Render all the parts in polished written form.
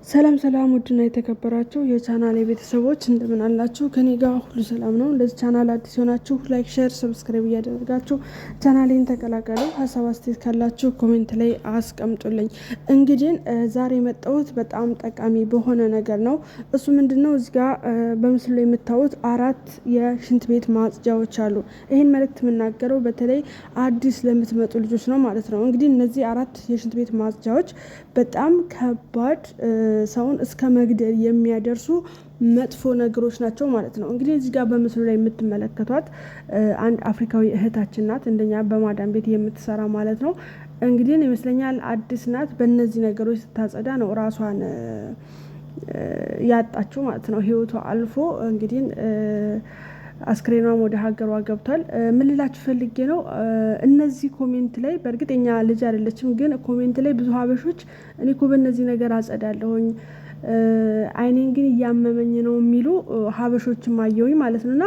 ሰላም ሰላም፣ ውድና የተከበራችሁ የቻናል ቤተሰቦች እንደምን አላችሁ? ከኔ ጋር ሁሉ ሰላም ነው። ለዚህ ቻናል አዲስ የሆናችሁ like፣ share፣ subscribe እያደረጋችሁ ቻናሌን ተቀላቀሉ። ሀሳብ አስተያየት ካላችሁ comment ላይ አስቀምጡልኝ። እንግዲህ ዛሬ የመጣሁት በጣም ጠቃሚ በሆነ ነገር ነው። እሱ ምንድን ነው? እዚህ ጋር በምስሉ ላይ የምታዩት አራት የሽንት ቤት ማጽጃዎች አሉ። ይህን መልእክት የምናገረው በተለይ አዲስ ለምትመጡ ልጆች ነው ማለት ነው። እንግዲህ እነዚህ አራት የሽንት ቤት ማጽጃዎች በጣም ከባድ፣ ሰውን እስከ መግደል የሚያደርሱ መጥፎ ነገሮች ናቸው ማለት ነው። እንግዲህ እዚህ ጋር በምስሉ ላይ የምትመለከቷት አንድ አፍሪካዊ እህታችን ናት። እንደኛ በማዳም ቤት የምትሰራ ማለት ነው። እንግዲህ ይመስለኛል አዲስ ናት። በእነዚህ ነገሮች ስታጸዳ ነው ራሷን ያጣችው ማለት ነው። ህይወቷ አልፎ እንግዲህ አስክሬኗም ወደ ሀገሯ ገብቷል። ምን ልላችሁ ፈልጌ ነው፣ እነዚህ comment ላይ፣ በእርግጥ የኛ ልጅ አይደለችም፣ ግን comment ላይ ብዙ ሀበሾች እኔ እኮ በእነዚህ ነገር አጸዳለሁኝ፣ አይኔን ግን እያመመኝ ነው የሚሉ ሀበሾችም አየሁኝ ማለት ነው። እና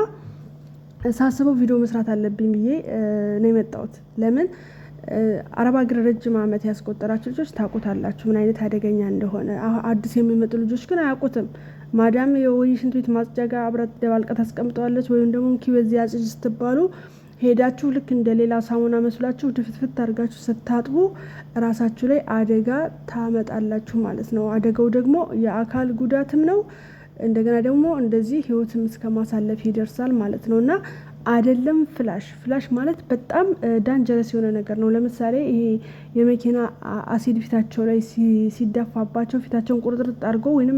ሳስበው ቪዲዮ መስራት አለብኝ ብዬ ነው የመጣሁት። ለምን፣ አረብ ሀገር ረጅም ዓመት ያስቆጠራችሁ ልጆች ታውቁታላችሁ ምን አይነት አደገኛ እንደሆነ። አዲስ የሚመጡ ልጆች ግን አያውቁትም። ማዳም ወይ ሽንት ቤት ማጽጃ ጋር አብራ ደባልቃ ታስቀምጠዋለች፣ ወይም ደግሞ እንኪ በዚህ አጽጅ ስትባሉ ሄዳችሁ ልክ እንደ ሌላ ሳሙና መስሏችሁ ድፍትፍት አድርጋችሁ ስታጥቡ ራሳችሁ ላይ አደጋ ታመጣላችሁ ማለት ነው። አደጋው ደግሞ የአካል ጉዳትም ነው። እንደገና ደግሞ እንደዚህ ህይወትም እስከ ማሳለፍ ይደርሳል ማለት ነው። እና አይደለም ፍላሽ፣ ፍላሽ ማለት በጣም dangerous የሆነ ነገር ነው። ለምሳሌ ይሄ የመኪና አሲድ ፊታቸው ላይ ሲደፋባቸው ፊታቸውን ቁርጥርጥ አድርጎ ወይንም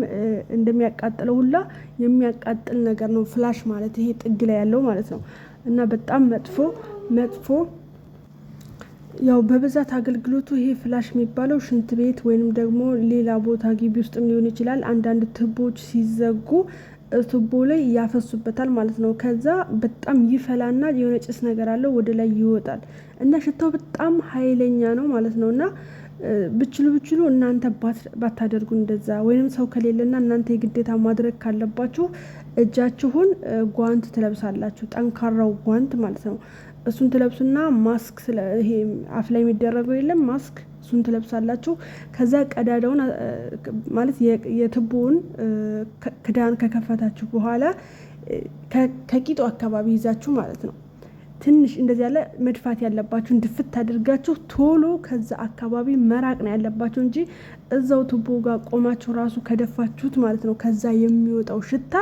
እንደሚያቃጥለው ሁላ የሚያቃጥል ነገር ነው ፍላሽ ማለት፣ ይሄ ጥግ ላይ ያለው ማለት ነው። እና በጣም መጥፎ መጥፎ፣ ያው በብዛት አገልግሎቱ ይሄ ፍላሽ የሚባለው ሽንት ቤት ወይንም ደግሞ ሌላ ቦታ ግቢ ውስጥም ሊሆን ይችላል። አንዳንድ ቱቦዎች ሲዘጉ ቱቦ ላይ ያፈሱበታል ማለት ነው። ከዛ በጣም ይፈላና የሆነ ጭስ ነገር አለው፣ ወደ ላይ ይወጣል እና ሽታው በጣም ኃይለኛ ነው ማለት ነው። እና ብችሉ ብችሉ እናንተ ባታደርጉ እንደዛ፣ ወይንም ሰው ከሌለና እናንተ የግዴታ ማድረግ ካለባችሁ እጃችሁን ጓንት ትለብሳላችሁ። ጠንካራው ጓንት ማለት ነው። እሱን ትለብሱና ማስክ፣ ይሄ አፍ ላይ የሚደረገው የለም ማስክ፣ እሱን ትለብሳላችሁ። ከዛ ቀዳዳውን ማለት የቱቦውን ክዳን ከከፈታችሁ በኋላ ከቂጡ አካባቢ ይዛችሁ ማለት ነው፣ ትንሽ እንደዚህ ያለ መድፋት ያለባችሁን ድፍት አድርጋችሁ ቶሎ ከዛ አካባቢ መራቅ ነው ያለባችሁ እንጂ እዛው ቱቦ ጋር ቆማችሁ ራሱ ከደፋችሁት ማለት ነው፣ ከዛ የሚወጣው ሽታ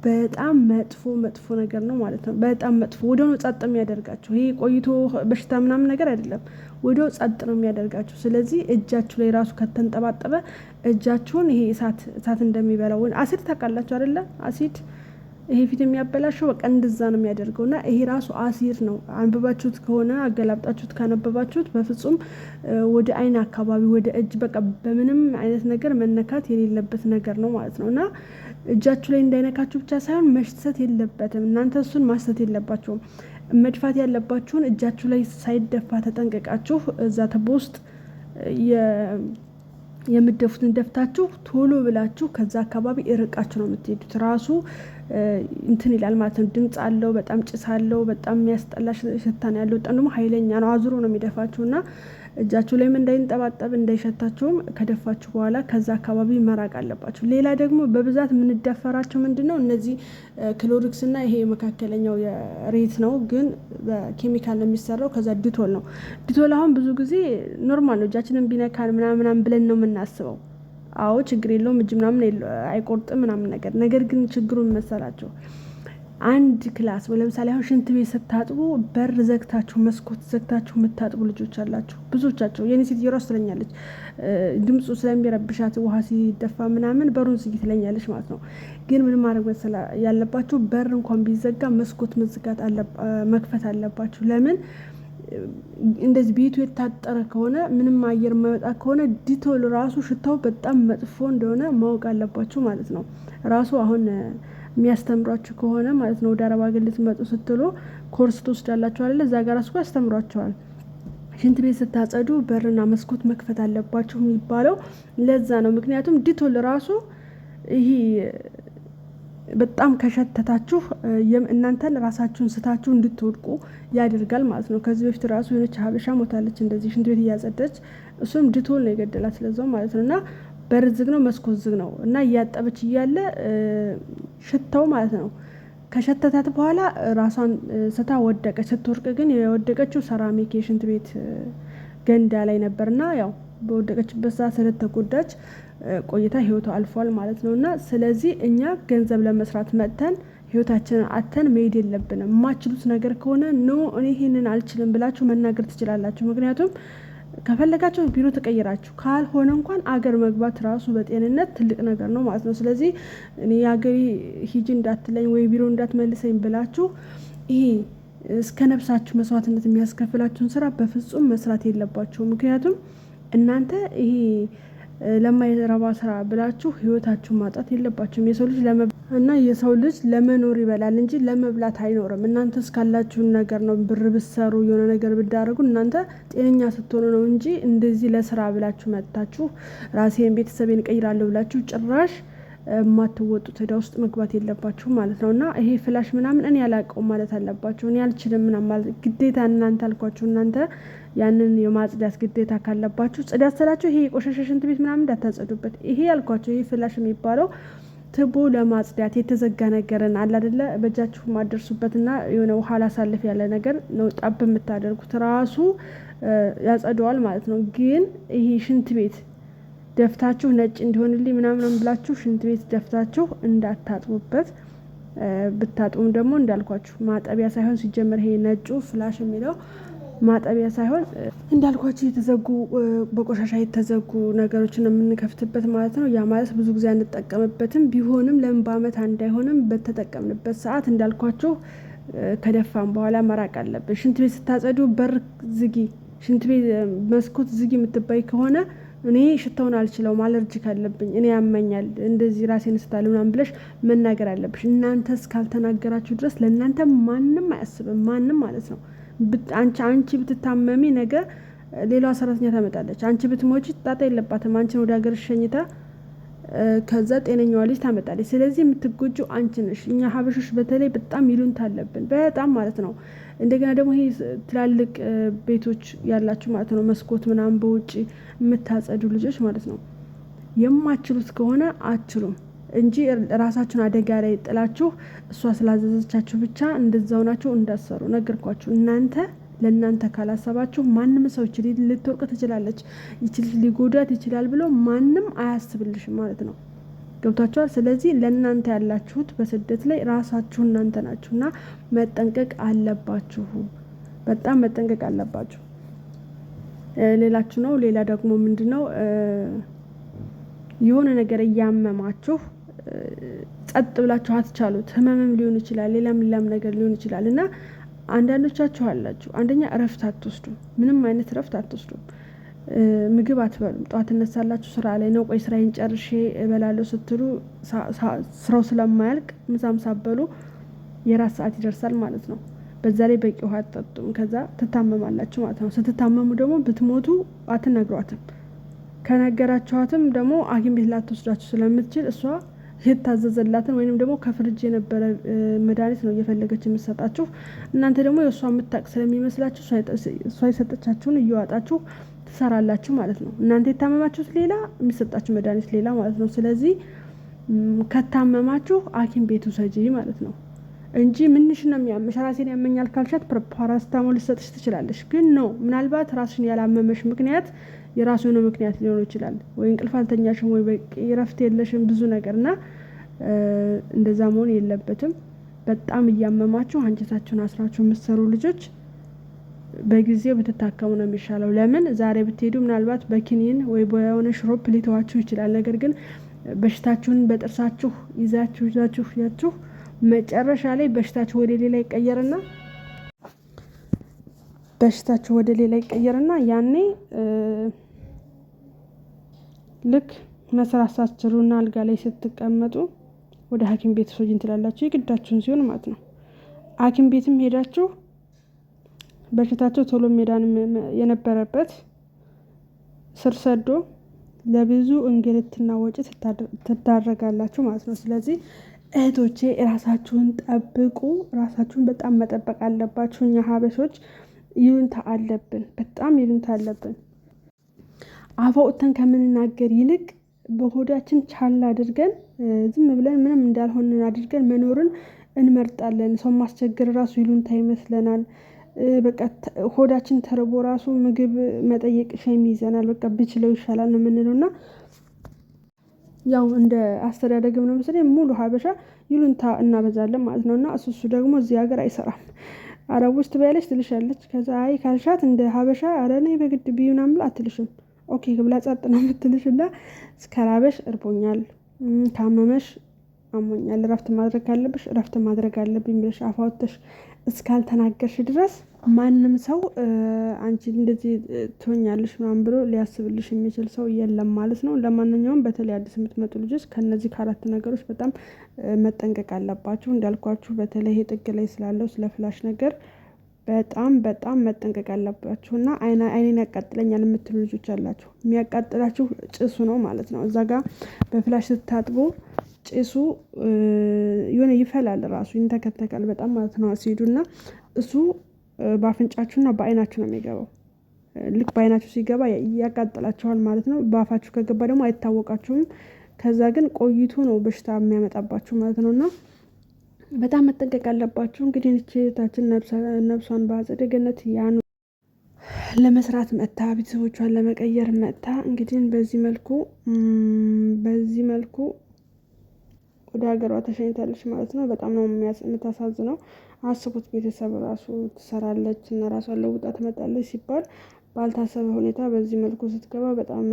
በጣም መጥፎ መጥፎ ነገር ነው ማለት ነው። በጣም መጥፎ፣ ወዲያውኑ ጸጥ የሚያደርጋችሁ። ይሄ ቆይቶ በሽታ ምናምን ነገር አይደለም፣ ወዲያው ጸጥ ነው የሚያደርጋችሁ። ስለዚህ እጃችሁ ላይ ራሱ ከተንጠባጠበ እጃችሁን ይሄ እሳት እሳት እንደሚበላው፣ አሲድ ታውቃላችሁ አይደለ? አሲድ ይሄ ፊት የሚያበላሸው፣ በቃ እንደዛ ነው የሚያደርገው። እና ይሄ ራሱ አሲድ ነው። አንብባችሁት ከሆነ፣ አገላብጣችሁት ካነበባችሁት በፍጹም ወደ አይን አካባቢ፣ ወደ እጅ፣ በቃ በምንም አይነት ነገር መነካት የሌለበት ነገር ነው ማለት ነው። እና እጃችሁ ላይ እንዳይነካችሁ ብቻ ሳይሆን መሽተት የለበትም። እናንተ እሱን ማሽተት የለባችሁም። መድፋት ያለባችሁን እጃችሁ ላይ ሳይደፋ ተጠንቀቃችሁ እዛ ትቦ ውስጥ የምትደፉትን ደፍታችሁ ቶሎ ብላችሁ ከዛ አካባቢ እርቃችሁ ነው የምትሄዱት። ራሱ እንትን ይላል ማለት ነው። ድምፅ አለው፣ በጣም ጭስ አለው፣ በጣም የሚያስጠላ ሽታ ነው ያለው። በጣም ደግሞ ኃይለኛ ነው፣ አዙሮ ነው የሚደፋችሁ። እና እጃችሁ ላይም እንዳይንጠባጠብ እንዳይሸታችሁም ከደፋችሁ በኋላ ከዛ አካባቢ መራቅ አለባችሁ። ሌላ ደግሞ በብዛት የምንደፈራቸው ምንድን ነው? እነዚህ ክሎሪክስ እና ይሄ መካከለኛው የሬት ነው፣ ግን በኬሚካል ነው የሚሰራው። ከዛ ዲቶል ነው። ዲቶል አሁን ብዙ ጊዜ normal ነው፣ እጃችንን ቢነካን ምናምን ብለን ነው የምናስበው። አዎ ችግር የለውም፣ እጅ ምናምን አይቆርጥም ምናምን ነገር። ነገር ግን ችግሩን መሰላቸው አንድ class፣ ለምሳሌ አሁን ሽንት ቤት ስታጥቡ በር ዘግታችሁ መስኮት ዘግታችሁ የምታጥቡ ልጆች አላችሁ ብዙዎቻቸው። የኔ ሴትዮ ራሱ ትለኛለች፣ ድምፁ ስለሚረብሻት ውሃ ሲደፋ ምናምን በሩን ዝጊ ትለኛለች ማለት ነው። ግን ምን ማድረግ መሰላ ያለባችሁ፣ በር እንኳን ቢዘጋ መስኮት መዝጋት መክፈት አለባችሁ። ለምን፣ እንደዚህ ቤቱ የታጠረ ከሆነ፣ ምንም አየር የማይወጣ ከሆነ ዲቶል ራሱ ሽታው በጣም መጥፎ እንደሆነ ማወቅ አለባችሁ ማለት ነው። ራሱ አሁን የሚያስተምሯችሁ ከሆነ ማለት ነው፣ ወደ አረብ ሀገር ልትመጡ ስትሉ ኮርስ ትወስዳላችሁ አይደለ? እዛ ጋር ራሱ ያስተምሯቸዋል። ሽንት ቤት ስታጸዱ በርና መስኮት መክፈት አለባችሁ የሚባለው ለዛ ነው። ምክንያቱም ዲቶል ራሱ ይሄ በጣም ከሸተታችሁ እናንተን ራሳችሁን ስታችሁ እንድትወድቁ ያደርጋል ማለት ነው። ከዚህ በፊት ራሱ የሆነች ሀበሻ ሞታለች እንደዚህ ሽንት ቤት እያጸደች፣ እሱም ዲቶል ነው የገደላት ስለዛው ማለት ነው። እና በር ዝግ ነው፣ መስኮት ዝግ ነው እና እያጠበች እያለ ሽታው ማለት ነው ከሸተታት በኋላ ራሷን ስታ ወደቀች። ስትወድቅ ግን የወደቀችው ሰራሚክ የሽንት ቤት ገንዳ ላይ ነበርና ያው በወደቀችበት ሰዓት ስለተጎዳች ቆይታ ህይወቷ አልፏል ማለት ነው። እና ስለዚህ እኛ ገንዘብ ለመስራት መጥተን ህይወታችንን አጥተን መሄድ የለብንም። የማትችሉት ነገር ከሆነ no እኔ ይሄንን አልችልም ብላችሁ መናገር ትችላላችሁ። ምክንያቱም ከፈለጋችሁ ቢሮ ተቀይራችሁ ካልሆነ እንኳን አገር መግባት ራሱ በጤንነት ትልቅ ነገር ነው ማለት ነው። ስለዚህ እኔ የአገሬ ሂጂ እንዳትለኝ ወይ ቢሮ እንዳትመልሰኝ ብላችሁ ይሄ እስከ ነፍሳችሁ መስዋዕትነት የሚያስከፍላችሁን ስራ በፍጹም መስራት የለባችሁ። ምክንያቱም እናንተ ይሄ ለማይረባ ስራ ብላችሁ ህይወታችሁን ማጣት የለባችሁም። የሰው ልጅ እና የሰው ልጅ ለመኖር ይበላል እንጂ ለመብላት አይኖርም። እናንተ እስካላችሁን ነገር ነው ብር ብትሰሩ የሆነ ነገር ብዳረጉ እናንተ ጤነኛ ስትሆኑ ነው እንጂ እንደዚህ ለስራ ብላችሁ መጥታችሁ ራሴን ቤተሰቤን እቀይራለሁ ብላችሁ ጭራሽ የማትወጡት ዕዳ ውስጥ መግባት የለባችሁ ማለት ነው። እና ይሄ flush ምናምን እኔ አላውቀውም ማለት አለባችሁ። እኔ አልችልም ምናምን ማለት ግዴታ እናንተ አልኳችሁ። እናንተ ያንን የማጽዳት ግዴታ ካለባችሁ ጽዳት ስላችሁ ይሄ የቆሸሸ ሽንት ቤት ምናምን እንዳታጸዱበት። ይሄ ያልኳችሁ ይሄ flush የሚባለው ትቦ ለማጽዳት የተዘጋ ነገርን አለ አይደለ፣ በእጃችሁ ማደርሱበትና የሆነ ውሃ ላሳልፍ ያለ ነገር ነው ጠብ የምታደርጉት ራሱ ያጸደዋል ማለት ነው። ግን ይሄ ሽንት ቤት ደፍታችሁ ነጭ እንዲሆንልኝ ምናምን ብላችሁ ሽንት ቤት ደፍታችሁ እንዳታጥቡበት። ብታጥቡም ደግሞ እንዳልኳችሁ ማጠቢያ ሳይሆን ሲጀመር ይሄ ነጩ flush የሚለው ማጠቢያ ሳይሆን እንዳልኳችሁ የተዘጉ በቆሻሻ የተዘጉ ነገሮችን የምንከፍትበት ማለት ነው። ያ ማለት ብዙ ጊዜ አንጠቀምበትም። ቢሆንም ለምን በአመት አንድ አይሆንም? በተጠቀምንበት ሰዓት እንዳልኳችሁ ከደፋን በኋላ መራቅ አለብን። ሽንት ቤት ስታጸዱ በር ዝጊ፣ ሽንት ቤት መስኮት ዝጊ የምትባይ ከሆነ እኔ ሽታውን አልችለውም፣ allergic አለብኝ፣ እኔ ያመኛል፣ እንደዚህ ራሴን ስታል ምናምን ብለሽ መናገር አለብሽ። እናንተ እስካልተናገራችሁ ድረስ ለእናንተ ማንም አያስብም፣ ማንም ማለት ነው። አንቺ ብትታመሚ ነገ ሌላዋ ሰራተኛ ታመጣለች። አንቺ ብትሞቺ ጣጣ የለባትም። አንቺን ወደ ሀገር ሸኝታ ከዛ ጤነኛዋ ልጅ ታመጣለች። ስለዚህ የምትጎጂው አንቺ ነሽ። እኛ ሀበሾች በተለይ በጣም ይሉኝታ አለብን፣ በጣም ማለት ነው። እንደገና ደግሞ ይሄ ትላልቅ ቤቶች ያላችሁ ማለት ነው፣ መስኮት ምናምን በውጭ የምታጸዱ ልጆች ማለት ነው፣ የማትችሉት ከሆነ አትችሉም እንጂ ራሳችሁን አደጋ ላይ ጥላችሁ እሷ ስላዘዘቻችሁ ብቻ እንደዛው ናችሁ እንዳትሰሩ። ነገርኳችሁ። እናንተ ለእናንተ ካላሰባችሁ ማንም ሰው ይችል ልትወርቅ ትችላለች፣ ይችል ሊጎዳት ይችላል ብሎ ማንም አያስብልሽም ማለት ነው። ገብቷችኋል? ስለዚህ ለእናንተ ያላችሁት በስደት ላይ ራሳችሁ እናንተ ናችሁ እና መጠንቀቅ አለባችሁ። በጣም መጠንቀቅ አለባችሁ። ሌላችሁ ነው። ሌላ ደግሞ ምንድን ነው የሆነ ነገር እያመማችሁ ጸጥ ብላችሁ አትቻሉት። ህመምም ሊሆን ይችላል፣ ሌላም ሌላም ነገር ሊሆን ይችላል እና አንዳንዶቻችሁ አላችሁ፣ አንደኛ እረፍት አትወስዱም፣ ምንም አይነት እረፍት አትወስዱም። ምግብ አትበሉም። ጠዋት እነሳላችሁ፣ ስራ ላይ ነው፣ ቆይ ስራዬን ጨርሼ እበላለሁ ስትሉ ስራው ስለማያልቅ ምሳም ሳበሉ የራት ሰዓት ይደርሳል ማለት ነው። በዛ ላይ በቂ ውሃ አትጠጡም። ከዛ ትታመማላችሁ ማለት ነው። ስትታመሙ ደግሞ ብትሞቱ አትነግሯትም። ከነገራችኋትም ደግሞ ሐኪም ቤት ላትወስዳችሁ ስለምትችል እሷ የታዘዘላትን ወይንም ደግሞ ከፍርጅ የነበረ መድኃኒት ነው እየፈለገች የምትሰጣችሁ። እናንተ ደግሞ የእሷ የምታውቅ ስለሚመስላችሁ እሷ የሰጠቻችሁን እየዋጣችሁ ትሰራላችሁ ማለት ነው። እናንተ የታመማችሁት ሌላ፣ የሚሰጣችሁ መድኃኒት ሌላ ማለት ነው። ስለዚህ ከታመማችሁ ሐኪም ቤት ውሰጂ ማለት ነው እንጂ ምንሽ ነው የሚያምሽ ራሴን ያመኛል ካልሻት ፓራስታሞል ልሰጥሽ ትችላለሽ። ግን ነው ምናልባት ራስሽን ያላመመሽ ምክንያት የራሱ የሆነ ምክንያት ሊኖር ይችላል። ወይ እንቅልፍ አልተኛሽም፣ ወይ በቂ እረፍት የለሽም፣ ብዙ ነገር እና እንደዛ መሆን የለበትም። በጣም እያመማችሁ አንጀታችሁን አስራችሁ የምትሰሩ ልጆች በጊዜው ብትታከሙ ነው የሚሻለው። ለምን ዛሬ ብትሄዱ ምናልባት በኪኒን ወይ በሆነ ሽሮፕ ሊተዋችሁ ይችላል። ነገር ግን በሽታችሁን በጥርሳችሁ ይዛችሁ ይዛችሁ ይዛችሁ መጨረሻ ላይ በሽታችሁ ወደ ሌላ ይቀየርና በሽታችሁ ወደ ሌላ ይቀየርና ያኔ ልክ መስራት ሳትችሉና አልጋ ላይ ስትቀመጡ ወደ ሐኪም ቤት ውሰጂኝ ትላላችሁ። የግዳችሁን ሲሆን ማለት ነው። ሐኪም ቤትም ሄዳችሁ በሽታቸው ቶሎ ሜዳን የነበረበት ስር ሰዶ ለብዙ እንግልትና ወጪ ትዳረጋላችሁ ማለት ነው። ስለዚህ እህቶቼ ራሳችሁን ጠብቁ። ራሳችሁን በጣም መጠበቅ አለባችሁ። እኛ ሀበሾች ይሉኝታ አለብን፣ በጣም ይሉኝታ አለብን። አፍ አውጥተን ከምንናገር ይልቅ በሆዳችን ቻል አድርገን ዝም ብለን ምንም እንዳልሆንን አድርገን መኖርን እንመርጣለን። ሰው ማስቸገር ራሱ ይሉንታ ይመስለናል። በቃ ሆዳችን ተርቦ ራሱ ምግብ መጠየቅ shame ይዘናል። በቃ ብችለው ይሻላል ነው የምንለው እና ያው እንደ አስተዳደግም ነው መሰለኝ ሙሉ ሀበሻ ይሉንታ እናበዛለን ማለት ነው። እና እሱ እሱ ደግሞ እዚህ ሀገር አይሰራም። አረቦች ትበያለች ትልሻለች። ከዛ አይ ካልሻት እንደ ሀበሻ ኧረ እኔ በግድ ብዩ ምናምን ብላ አትልሽም። okay ብላ ጸጥ ነው የምትልሽ። እና እስከራበሽ እርቦኛል፣ ካመመሽ አሞኛል፣ እረፍት ማድረግ ካለብሽ እረፍት ማድረግ አለብኝ ብለሽ አፋወተሽ እስካልተናገርሽ ድረስ ማንም ሰው አንቺ እንደዚህ ትሆኛለሽ ምናምን ብሎ ሊያስብልሽ የሚችል ሰው የለም ማለት ነው። ለማንኛውም በተለይ አዲስ የምትመጡ ልጆች ከነዚህ ከአራት ነገሮች በጣም መጠንቀቅ አለባችሁ። እንዳልኳችሁ በተለይ ይሄ ጥግ ላይ ስላለው ስለ ፍላሽ ነገር በጣም በጣም መጠንቀቅ አለባችሁ እና አይኔን ያቃጥለኛል የምትሉ ልጆች አላችሁ። የሚያቃጥላችሁ ጭሱ ነው ማለት ነው። እዛ ጋር በፍላሽ ስታጥቡ ጭሱ የሆነ ይፈላል ራሱ ይንተከተካል በጣም ማለት ነው አሲዱ እና እሱ በአፍንጫችሁና በአይናችሁ ነው የሚገባው። ልክ በአይናችሁ ሲገባ ያቃጥላችኋል ማለት ነው። በአፋችሁ ከገባ ደግሞ አይታወቃችሁም። ከዛ ግን ቆይቶ ነው በሽታ የሚያመጣባችሁ ማለት ነው። እና በጣም መጠንቀቅ አለባችሁ። እንግዲህ እህታችን ነፍሷን በአጸደ ገነት ያኑ ለመስራት መታ ቤተሰቦቿን ለመቀየር መታ እንግዲህ በዚህ መልኩ ወደ ሀገሯ ተሸኝታለች ማለት ነው። በጣም ነው የምታሳዝነው። አስቡት ቤተሰብ ራሱ ትሰራለች እና ራሷን ለውጣ ትመጣለች ሲባል ባልታሰበ ሁኔታ በዚህ መልኩ ስትገባ በጣም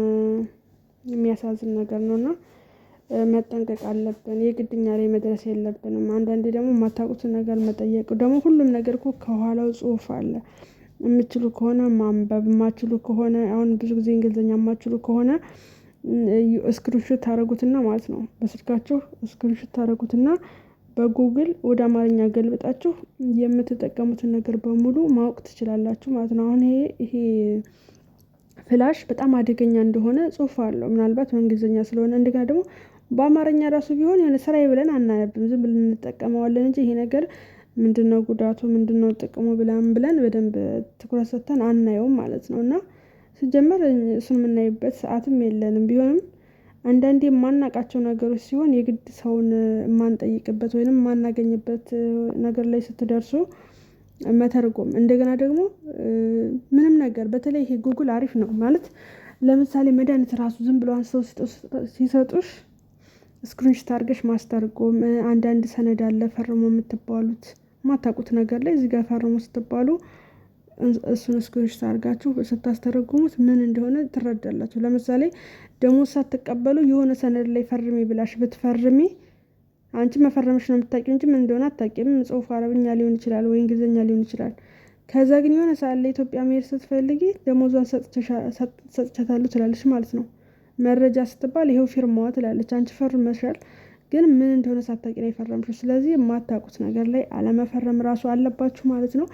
የሚያሳዝን ነገር ነው። እና መጠንቀቅ አለብን። የግድ እኛ ላይ መድረስ የለብንም። አንዳንዴ ደግሞ የማታውቁትን ነገር መጠየቅ ደግሞ ሁሉም ነገር እኮ ከኋላው ጽሁፍ አለ። የምትችሉ ከሆነ ማንበብ፣ የማትችሉ ከሆነ አሁን ብዙ ጊዜ እንግሊዘኛ የማትችሉ ከሆነ screenshot ታደርጉትና ማለት ነው፣ በስልካችሁ screenshot ታደርጉትና በጉግል ወደ አማርኛ ገልብጣችሁ የምትጠቀሙትን ነገር በሙሉ ማወቅ ትችላላችሁ ማለት ነው። አሁን ይሄ ፍላሽ በጣም አደገኛ እንደሆነ ጽሁፍ አለው። ምናልባት በእንግሊዝኛ ስለሆነ፣ እንደገና ደግሞ በአማርኛ ራሱ ቢሆን የሆነ ስራዬ ብለን አናነብም፣ ዝም ብለን እንጠቀመዋለን እንጂ ይሄ ነገር ምንድነው ጉዳቱ፣ ምንድነው ጥቅሙ ብለን ብለን በደንብ ትኩረት ሰጥተን አናየውም ማለት ነው። እና ሲጀመር እሱን የምናይበት ሰዓትም የለንም። ቢሆንም አንዳንዴ የማናውቃቸው ነገሮች ሲሆን የግድ ሰውን የማንጠይቅበት ወይንም የማናገኝበት ነገር ላይ ስትደርሱ መተርጎም፣ እንደገና ደግሞ ምንም ነገር በተለይ ይሄ ጉግል አሪፍ ነው ማለት ለምሳሌ መድኃኒት ራሱ ዝም ብሎ አንስተው ሲሰጡሽ screenshot አድርገሽ ማስተርጎም። አንዳንድ ሰነድ አለ ፈርሞ የምትባሉት፣ የማታውቁት ነገር ላይ እዚህ ጋር ፈርሞ ስትባሉ እሱን screenshot አድርጋችሁ ስታስተረጉሙት ምን እንደሆነ ትረዳላችሁ። ለምሳሌ ደሞዝ ሳትቀበሉ የሆነ ሰነድ ላይ ፈርሚ ብላሽ ብትፈርሚ አንቺ መፈረምሽ ነው የምታውቂው እንጂ ምን እንደሆነ አታውቂም። ጽሁፉ አረብኛ ሊሆን ይችላል ወይ እንግሊዝኛ ሊሆን ይችላል። ከዛ ግን የሆነ ሰዓት ላይ ኢትዮጵያ መሄድ ስትፈልጊ ደሞዟን ሰጥቻታለሁ ትላለች ማለት ነው። መረጃ ስትባል ይኸው ፊርማዋ ትላለች። አንቺ ፈርመሻል፣ ግን ምን እንደሆነ ሳታውቂ ነው የፈረምሽው። ስለዚህ የማታውቁት ነገር ላይ አለመፈረም ራሱ አለባችሁ ማለት ነው።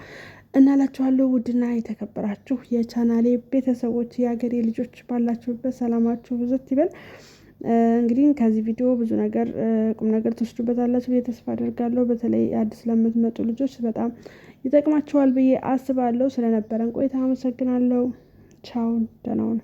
እናላችኋለሁ። ውድና የተከበራችሁ የቻናሌ ቤተሰቦች፣ የሀገሬ ልጆች፣ ባላችሁበት ሰላማችሁ ብዝት ይበል። እንግዲህ ከዚህ ቪዲዮ ብዙ ነገር ቁም ነገር ትወስዱበታላችሁ ብዬ ተስፋ አደርጋለሁ። በተለይ አዲስ ለምትመጡ ልጆች በጣም ይጠቅማችኋል ብዬ አስባለሁ። ስለነበረን ቆይታ አመሰግናለሁ። ቻው፣ ደህና ሁኑ።